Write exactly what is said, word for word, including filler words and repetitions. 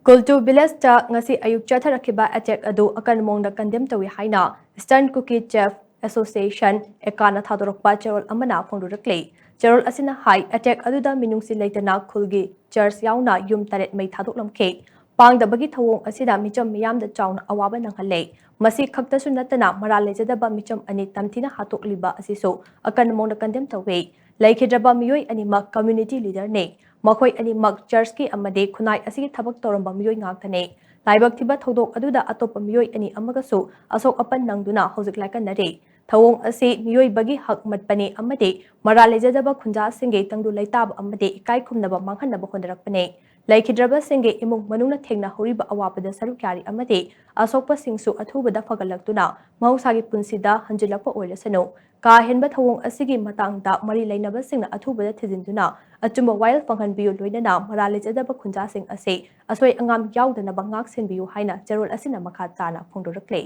ꯀꯨꯜꯇꯨ ꯚꯤꯂꯦꯖꯇ ꯉꯁꯤ ꯑꯌꯨꯛ ꯆꯠꯊꯔꯛꯈꯤꯕ ꯑꯦꯇꯦꯛ ꯑꯗꯨ ꯑꯀꯟꯕ ꯃꯑꯣꯡꯗ ꯀꯟꯗꯦꯝ ꯇꯧꯏ ꯍꯥꯏꯅ Eastern Kuki Chief Association, ꯑꯦꯀꯥꯅ ꯊꯥꯗꯣꯔꯛꯄ ꯆꯦꯔꯣꯜ ꯑꯃꯅ ꯐꯣꯡꯗꯣꯔꯛꯂꯤ꯫ ꯆꯦꯔꯣꯜ ꯑꯁꯤꯅ ꯍꯥꯏ, ꯑꯦꯇꯦꯛ ꯑꯗꯨꯗ ꯃꯤꯅꯨꯡꯁꯤ ꯂꯩꯇꯅ ꯈꯨꯜꯒꯤ ꯆꯔꯆ ꯌꯥꯎꯅ ꯌꯨꯝ ꯇꯔꯦꯠ ꯃꯩ ꯊꯥꯗꯣꯛꯂꯝꯈꯤ꯫ ꯄꯥꯡꯗꯕꯒꯤ ꯊꯧꯑꯣꯡ ꯑꯁꯤꯅ ꯃꯤꯆꯝ ꯃꯤꯌꯥꯝꯗ ꯆꯥꯎꯅ ꯑꯋꯥꯕ ꯅꯪꯍꯜꯂꯦ꯫ ꯃꯁꯤ ꯈꯛꯇꯁꯨ ꯅꯠꯇꯅ ꯃꯔꯥꯜ ꯂꯩꯖꯗꯕ ꯃꯤꯆꯝ ꯑꯅꯤ ꯇꯝꯊꯤꯅ ꯍꯥꯠꯇꯣꯛꯂꯤꯕ ꯑꯁꯤꯁꯨ ꯑꯀꯟꯕ ꯃꯑꯣꯡꯗ ꯀꯟꯗꯦꯝ ꯇꯧꯏ꯫ ꯂꯩꯈꯤꯗ꯭ꯔꯕ ꯃꯤꯑꯣꯏ ꯑꯅꯤꯃꯛ ꯀꯝꯃ꯭ꯌꯨꯅꯤꯇꯤ ꯂꯤꯗꯔꯅꯤ꯫ ꯃꯈꯣꯏ ꯑꯅꯤꯃꯛ ꯆꯔꯆꯀꯤ ꯑꯃꯗꯤ ꯈꯨꯟꯅꯥꯏ ꯑꯁꯤꯒꯤ ꯊꯕꯛ ꯇꯧꯔꯝꯕ ꯃꯤꯑꯣꯏ ꯉꯥꯛꯇꯅꯤ꯫ ꯂꯥꯏꯕꯛ ꯊꯤꯕ ꯊꯧꯗꯣꯛ ꯑꯗꯨꯗ ꯑꯇꯣꯞꯄ ꯃꯤꯑꯣꯏ ꯑꯅꯤ ꯑꯃꯒꯁꯨ ꯑꯁꯣꯛ ꯑꯄꯟ ꯅꯪꯗꯨꯅ ꯍꯧꯖꯤꯛ ꯂꯥꯏꯀꯠꯅꯔꯤ꯫ ꯊꯧꯑꯣꯡ ꯑꯁꯤ ꯃꯤꯑꯣꯏꯕꯒꯤ ꯍꯛ ꯃꯠꯄꯅꯤ ꯑꯃꯗꯤ ꯃꯔꯥꯜ ꯂꯩꯖꯗꯕ ꯈꯨꯟꯖꯥꯁꯤꯡꯒꯤ ꯇꯪꯗꯨ ꯂꯩꯇꯥꯕ ꯑꯃꯗꯤ ꯏꯀꯥꯏ ꯈꯨꯝꯅꯕ ꯃꯥꯡꯍꯟꯅꯕ ꯍꯣꯠꯅꯔꯛꯄꯅꯤ꯫ ꯂꯩꯈꯤꯗ꯭ꯔꯕꯁꯤꯡꯒꯤ ꯏꯃꯨꯡ ꯃꯅꯨꯡꯅ ꯊꯦꯡꯅꯍꯧꯔꯤꯕ ꯑꯋꯥꯕꯗ ꯁꯔꯨꯛ ꯌꯥꯔꯤ ꯑꯃꯗꯤ ꯑꯁꯣꯛꯄꯁꯤꯡꯁꯨ ꯑꯊꯨꯕꯗ ꯐꯒꯠꯂꯛꯇꯨꯅ ꯃꯍꯧꯁꯥꯒꯤ ꯄꯨꯟꯁꯤꯗ ꯍꯟꯖꯤꯜꯂꯛꯄ ꯑꯣꯏꯔꯁꯅꯨ꯫ ꯀꯥ ꯍꯦꯟꯕ ꯊꯧꯑꯣꯡ ꯑꯁꯤꯒꯤ ꯃꯇꯥꯡꯗ ꯃꯔꯤ ꯂꯩꯅꯕꯁꯤꯡꯅ ꯑꯊꯨꯕꯗ ꯊꯤꯖꯤꯟꯗꯨꯅ ꯑꯆꯨꯝꯕ ꯋꯥꯌꯦꯜ ꯐꯪꯍꯟꯕꯤꯌꯨ, ꯂꯣꯏꯅꯅ ꯃꯔꯥꯜ ꯂꯩꯖꯗꯕ ꯈꯨꯟꯖꯥꯁꯤꯡ ꯑꯁꯤ ꯑꯁꯣꯏ ꯑꯉꯥꯝ ꯌꯥꯎꯗꯅꯕ ꯉꯥꯛ ꯁꯦꯟꯕꯤꯌꯨ ꯍꯥꯏꯅ ꯆꯦꯔꯣꯜ ꯑꯁꯤꯅ ꯃꯈꯥ ꯇꯥꯅ ꯐꯣꯡꯗꯣꯔꯛꯂꯤ꯫